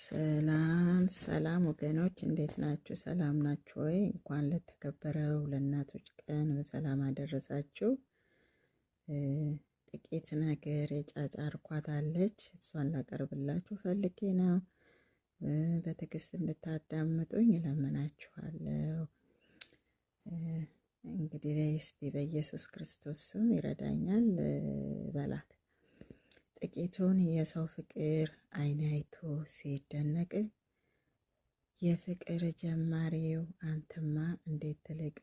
ሰላም ሰላም ወገኖች፣ እንዴት ናችሁ? ሰላም ናችሁ ወይ? እንኳን ለተከበረው ለእናቶች ቀን በሰላም አደረሳችሁ። ጥቂት ነገር የጫጫርኳት አለች፣ እሷን ላቀርብላችሁ ፈልጌ ነው። በትዕግስት እንድታዳምጡኝ እለምናችኋለሁ። እንግዲህ እስቲ በኢየሱስ ክርስቶስ ስም ይረዳኛል በላት። ጥቂቱን የሰው ፍቅር ዓይን አይቶ ሲደነቅ፣ የፍቅር ጀማሪው አንተማ እንዴት ትልቅ።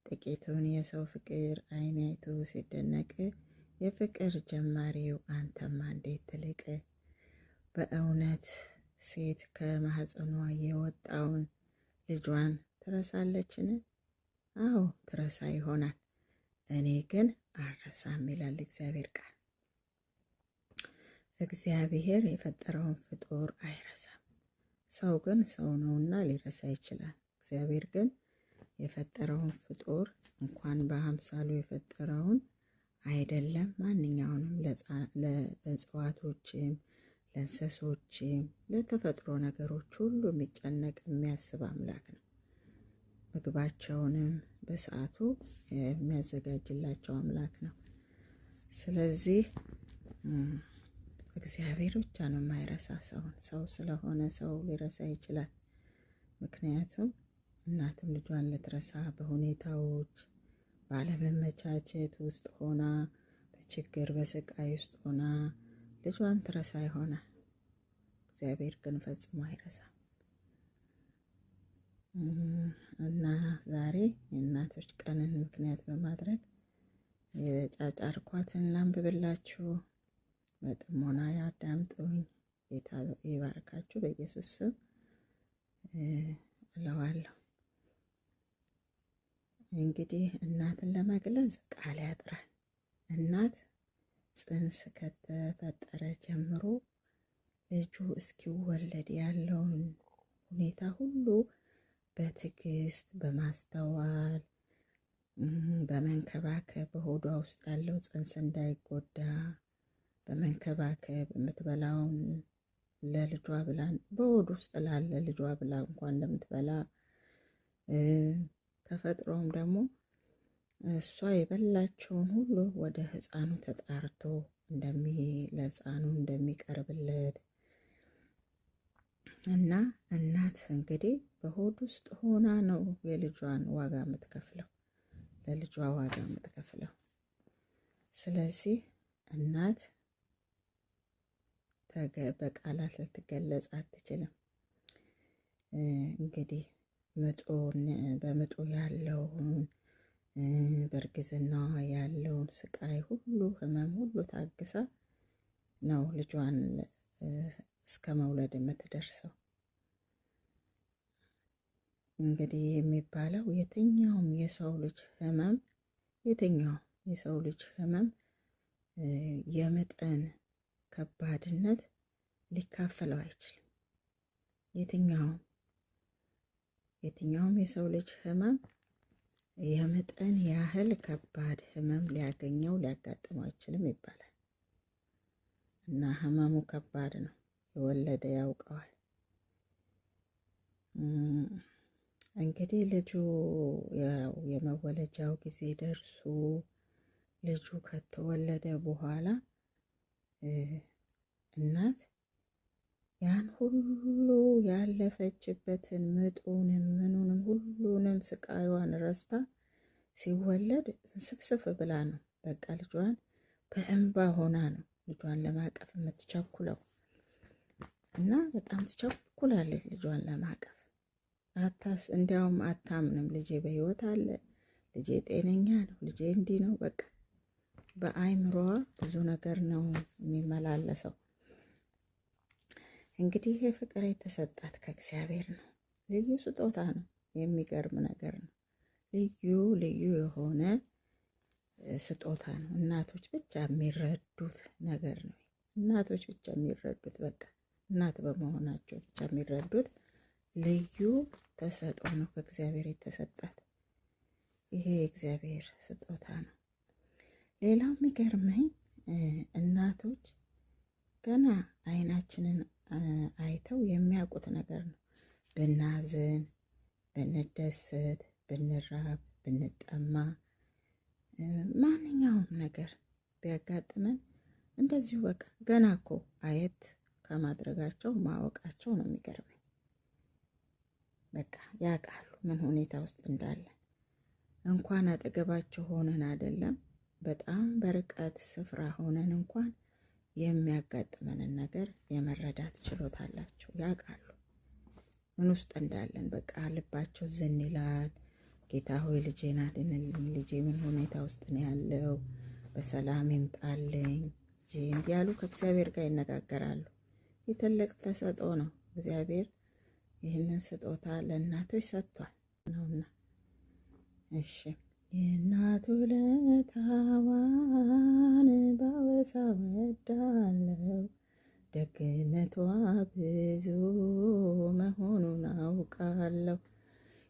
ጥቂቱን የሰው ፍቅር ዓይን አይቶ ሲደነቅ፣ የፍቅር ጀማሪው አንተማ እንዴት ትልቅ። በእውነት ሴት ከማህፀኗ የወጣውን ልጇን ትረሳለችን? አዎ ትረሳ ይሆናል፣ እኔ ግን አልረሳም ይላል እግዚአብሔር ቃል። እግዚአብሔር የፈጠረውን ፍጡር አይረሳም። ሰው ግን ሰው ነውና ሊረሳ ይችላል። እግዚአብሔር ግን የፈጠረውን ፍጡር እንኳን በአምሳሉ የፈጠረውን አይደለም ማንኛውንም ለእጽዋቶችም፣ ለእንስሶችም፣ ለተፈጥሮ ነገሮች ሁሉ የሚጨነቅ የሚያስብ አምላክ ነው። ምግባቸውንም በሰዓቱ የሚያዘጋጅላቸው አምላክ ነው። ስለዚህ እግዚአብሔር ብቻ ነው የማይረሳ ሰውን። ሰው ስለሆነ ሰው ሊረሳ ይችላል። ምክንያቱም እናትም ልጇን ልትረሳ በሁኔታዎች ባለመመቻቸት ውስጥ ሆና፣ በችግር በስቃይ ውስጥ ሆና ልጇን ትረሳ ይሆናል። እግዚአብሔር ግን ፈጽሞ አይረሳም። እና ዛሬ የእናቶች ቀንን ምክንያት በማድረግ የጫጫርኳትን ላንብብላችሁ። በጥሞና ያዳምጡኝ። ጌታ ይባርካችሁ። በኢየሱስ ስም እለዋለሁ። እንግዲህ እናትን ለመግለጽ ቃል ያጥራል። እናት ጽንስ ከተፈጠረ ጀምሮ ልጁ እስኪወለድ ያለውን ሁኔታ ሁሉ በትዕግስት፣ በማስተዋል፣ በመንከባከብ፣ በሆዷ ውስጥ ያለው ጽንስ እንዳይጎዳ በመንከባከብ፣ የምትበላውን ለልጇ ብላ፣ በሆድ ውስጥ ላለ ልጇ ብላ እንኳን እንደምትበላ፣ ተፈጥሮም ደግሞ እሷ የበላቸውን ሁሉ ወደ ሕፃኑ ተጣርቶ ለሕፃኑ እንደሚቀርብለት፣ እና እናት እንግዲህ በሆድ ውስጥ ሆና ነው የልጇን ዋጋ የምትከፍለው፣ ለልጇ ዋጋ የምትከፍለው። ስለዚህ እናት በቃላት ልትገለጽ አትችልም። እንግዲህ በምጡ ያለውን፣ በእርግዝናዋ ያለውን ስቃይ ሁሉ፣ ህመም ሁሉ ታግሳ ነው ልጇን እስከ መውለድ የምትደርሰው። እንግዲህ የሚባለው የትኛውም የሰው ልጅ ህመም፣ የትኛውም የሰው ልጅ ህመም የምጥን ከባድነት ሊካፈለው አይችልም። የትኛውም የሰው ልጅ ህመም የምጥን ያህል ከባድ ህመም ሊያገኘው ሊያጋጥመው አይችልም ይባላል። እና ህመሙ ከባድ ነው። የወለደ ያውቀዋል። እንግዲህ ልጁ የመወለጃው ጊዜ ደርሶ ልጁ ከተወለደ በኋላ እናት ያን ሁሉ ያለፈችበትን ምጡንም ምኑንም ሁሉንም ስቃይዋን ረስታ ሲወለድ ስፍስፍ ብላ ነው። በቃ ልጇን በእንባ ሆና ነው ልጇን ለማቀፍ የምትቸኩለው፣ እና በጣም ትቸኩላለች ልጇን ለማቀፍ። አታስ እንዲያውም አታምንም። ልጄ በህይወት አለ፣ ልጄ ጤነኛ ነው፣ ልጄ እንዲህ ነው። በቃ በአይምሮዋ ብዙ ነገር ነው የሚመላለሰው። እንግዲህ ይሄ ፍቅር የተሰጣት ከእግዚአብሔር ነው። ልዩ ስጦታ ነው። የሚገርም ነገር ነው። ልዩ ልዩ የሆነ ስጦታ ነው። እናቶች ብቻ የሚረዱት ነገር ነው። እናቶች ብቻ የሚረዱት፣ በቃ እናት በመሆናቸው ብቻ የሚረዱት ልዩ ተሰጥኦ ነው ከእግዚአብሔር የተሰጣት። ይሄ የእግዚአብሔር ስጦታ ነው። ሌላው የሚገርመኝ እናቶች ገና አይናችንን አይተው የሚያውቁት ነገር ነው። ብናዝን፣ ብንደሰት፣ ብንራብ፣ ብንጠማ፣ ማንኛውም ነገር ቢያጋጥመን እንደዚሁ በቃ ገና እኮ አየት ከማድረጋቸው ማወቃቸው ነው የሚገርመኝ። በቃ ያውቃሉ ምን ሁኔታ ውስጥ እንዳለን። እንኳን አጠገባቸው ሆነን አይደለም፣ በጣም በርቀት ስፍራ ሆነን እንኳን የሚያጋጥመንን ነገር የመረዳት ችሎታ አላቸው። ያውቃሉ ምን ውስጥ እንዳለን። በቃ ልባቸው ዝን ይላል። ጌታ ሆይ ልጄን አድንልኝ፣ ልጄ ምን ሁኔታ ውስጥ ነው ያለው፣ በሰላም ይምጣልኝ ልጄ እንዲያሉ ከእግዚአብሔር ጋር ይነጋገራሉ። ይህ ትልቅ ተሰጥኦ ነው። እግዚአብሔር ይህንን ስጦታ ለእናቶች ሰጥቷል ነውና። እሺ፣ የእናቱ ውለታዋን ባወሳ ወዳለው፣ ደግነቷ ብዙ መሆኑን አውቃለሁ።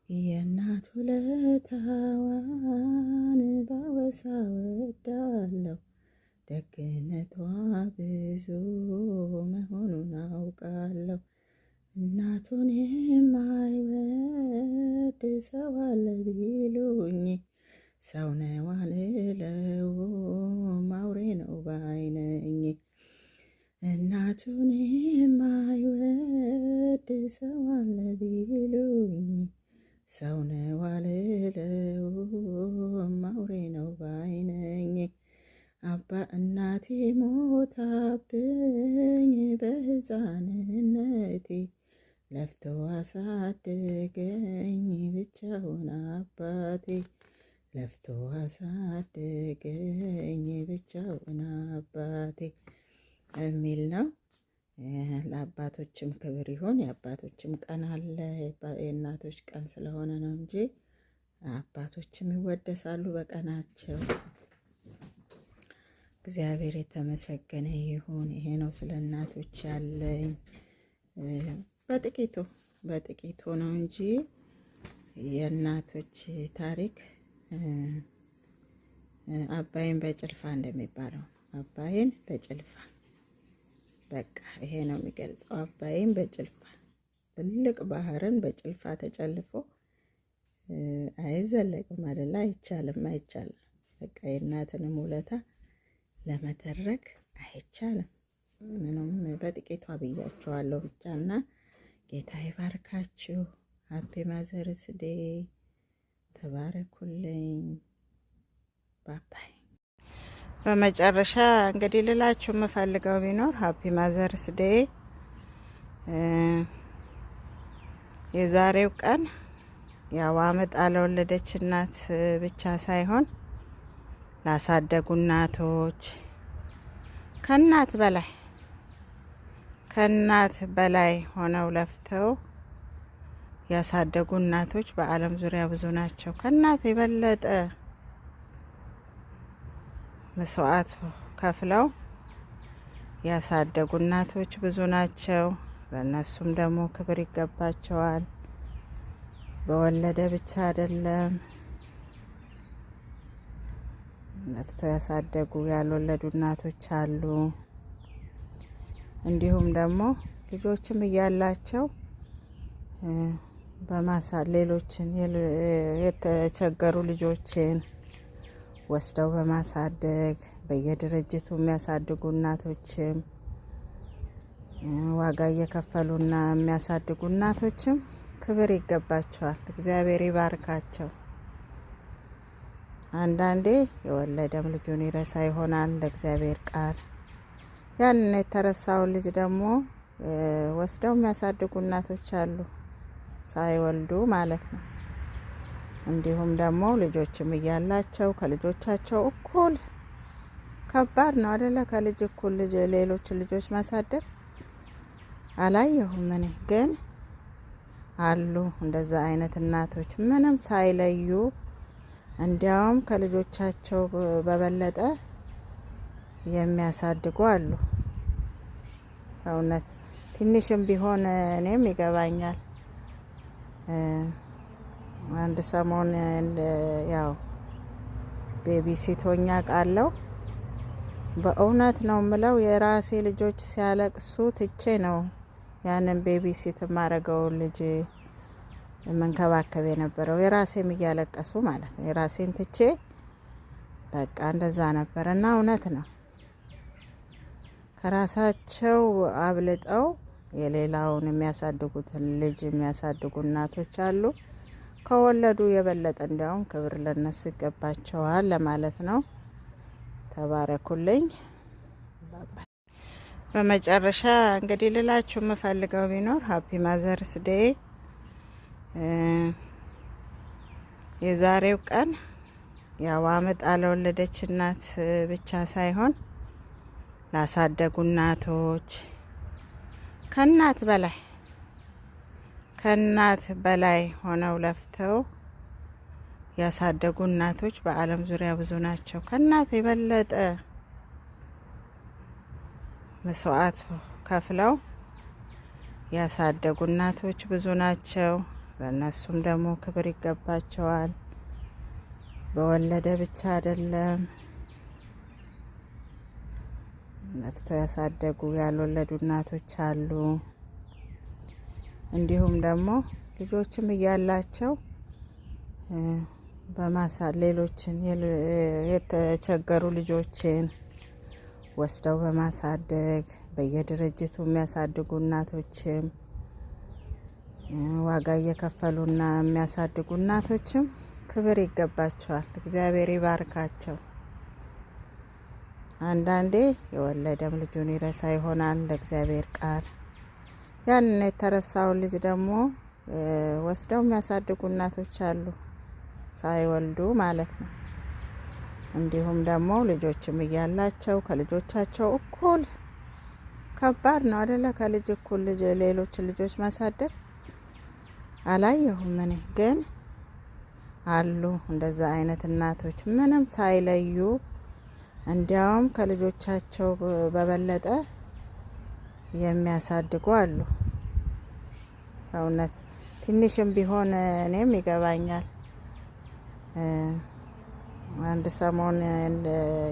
የእናቱ ውለታዋን ባወሳ ወዳለው፣ ደግነቷ ብዙ መሆኑን አውቃለሁ። እናቱን የማይወድ ሰው አለ ቢሉኝ፣ ሰው ነው አልለውም፣ አውሬ ነው ባይነኝ። እናቱን የማይወድ ሰው አለ ቢሉኝ፣ ሰው ነው አልለውም፣ አውሬ ነው ባይነኝ። አባ እናቴ ሞታብኝ በሕፃንነቴ፣ ለፍቶ አሳደገኝ ብቻውን አባቴ፣ ለፍቶ አሳደገኝ ብቻውን አባቴ የሚል ነው። ለአባቶችም ክብር ይሁን። የአባቶችም ቀን አለ። የእናቶች ቀን ስለሆነ ነው እንጂ አባቶችም ይወደሳሉ በቀናቸው። እግዚአብሔር የተመሰገነ ይሁን። ይሄ ነው ስለ እናቶች ያለኝ በጥቂቱ በጥቂቱ ነው እንጂ የእናቶች ታሪክ አባይን በጭልፋ እንደሚባለው፣ አባይን በጭልፋ፣ በቃ ይሄ ነው የሚገልጸው። አባይን በጭልፋ፣ ትልቅ ባህርን በጭልፋ ተጨልፎ አይዘለቅም አይደለ? አይቻልም፣ አይቻልም። በቃ የእናትንም ውለታ ለመተረክ አይቻልም። ምንም በጥቂቷ ብያችኋለሁ ብቻ እና ጌታ ይባርካችሁ። Happy Mother's Day። ተባረኩልኝ። Bye bye። በመጨረሻ እንግዲህ ልላችሁ የምፈልገው ቢኖር happy Mother's Day። የዛሬው ቀን ያው አምጣ ለወለደች እናት ብቻ ሳይሆን ላሳደጉ እናቶች፣ ከእናት በላይ ሆነው ለፍተው ያሳደጉ እናቶች በዓለም ዙሪያ ብዙ ናቸው። ከእናት የበለጠ መስዋዕት ከፍለው ያሳደጉ እናቶች ብዙ ናቸው። ለእነሱም ደግሞ ክብር ይገባቸዋል። በወለደ ብቻ አይደለም፣ ለፍተው ያሳደጉ ያልወለዱ እናቶች አሉ። እንዲሁም ደግሞ ልጆችም እያላቸው በማሳ ሌሎችን የተቸገሩ ልጆችን ወስደው በማሳደግ በየድርጅቱ የሚያሳድጉ እናቶችም፣ ዋጋ እየከፈሉና የሚያሳድጉ እናቶችም ክብር ይገባቸዋል። እግዚአብሔር ይባርካቸው። አንዳንዴ የወለደም ልጁን ይረሳ ይሆናል ለእግዚአብሔር ቃል። ያንን የተረሳውን ልጅ ደግሞ ወስደው የሚያሳድጉ እናቶች አሉ፣ ሳይወልዱ ማለት ነው። እንዲሁም ደግሞ ልጆችም እያላቸው ከልጆቻቸው እኩል፣ ከባድ ነው አደለ? ከልጅ እኩል ልጅ ሌሎችን ልጆች ማሳደግ አላየሁም እኔ፣ ግን አሉ እንደዛ አይነት እናቶች ምንም ሳይለዩ እንዲያውም ከልጆቻቸው በበለጠ የሚያሳድጉ አሉ። በእውነት ትንሽም ቢሆን እኔም ይገባኛል። አንድ ሰሞን ያው babysit ሆኜ አውቃለሁ። በእውነት ነው ምለው፣ የራሴ ልጆች ሲያለቅሱ ትቼ ነው ያንን babysit የማረገውን ልጅ መንከባከብ የነበረው፣ የራሴም እያለቀሱ ማለት ነው። የራሴን ትቼ በቃ እንደዛ ነበር እና እውነት ነው። ከራሳቸው አብልጠው የሌላውን የሚያሳድጉትን ልጅ የሚያሳድጉ እናቶች አሉ። ከወለዱ የበለጠ እንዲያውም ክብር ለነሱ ይገባቸዋል ለማለት ነው። ተባረኩልኝ። በመጨረሻ እንግዲህ ልላችሁ የምፈልገው ቢኖር happy Mother's Day። የዛሬው ቀን ያው አምጣ ለወለደች እናት ብቻ ሳይሆን ላሳደጉ እናቶች፣ ከእናት በላይ ሆነው ለፍተው ያሳደጉ እናቶች በዓለም ዙሪያ ብዙ ናቸው። ከእናት የበለጠ መስዋዕት ከፍለው ያሳደጉ እናቶች ብዙ ናቸው። ለእነሱም ደግሞ ክብር ይገባቸዋል። በወለደ ብቻ አይደለም፣ ለፍተው ያሳደጉ ያልወለዱ እናቶች አሉ። እንዲሁም ደግሞ ልጆችም እያላቸው በማሳ ሌሎችን የተቸገሩ ልጆችን ወስደው በማሳደግ በየድርጅቱ የሚያሳድጉ እናቶችም፣ ዋጋ እየከፈሉና የሚያሳድጉ እናቶችም ክብር ይገባቸዋል። እግዚአብሔር ይባርካቸው። አንዳንዴ የወለደም ልጁን ይረሳ ይሆናል ለእግዚአብሔር ቃል። ያንን የተረሳውን ልጅ ደግሞ ወስደው የሚያሳድጉ እናቶች አሉ፣ ሳይወልዱ ማለት ነው። እንዲሁም ደግሞ ልጆችም እያላቸው ከልጆቻቸው እኩል፣ ከባድ ነው አደለ? ከልጅ እኩል ልጅ ሌሎችን ልጆች ማሳደግ አላየሁም እኔ፣ ግን አሉ እንደዛ አይነት እናቶች ምንም ሳይለዩ እንዲያውም ከልጆቻቸው በበለጠ የሚያሳድጉ አሉ። በእውነት ትንሽም ቢሆን እኔም ይገባኛል። አንድ ሰሞን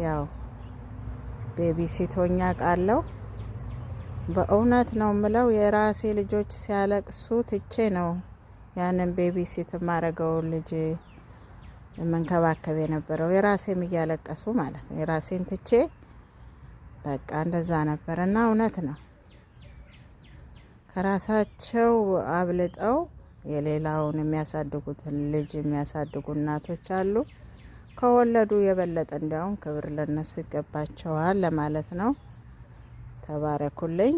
ያው babysit ሆኜ አውቃለሁ። በእውነት ነው ምለው፣ የራሴ ልጆች ሲያለቅሱ ትቼ ነው ያንን babysit የማረገውን ልጅ መንከባከብ የነበረው፣ የራሴም እያለቀሱ ማለት ነው። የራሴን ትቼ በቃ እንደዛ ነበር እና እውነት ነው። ከራሳቸው አብልጠው የሌላውን የሚያሳድጉትን ልጅ የሚያሳድጉ እናቶች አሉ። ከወለዱ የበለጠ እንዲያውም ክብር ለነሱ ይገባቸዋል ለማለት ነው። ተባረኩልኝ።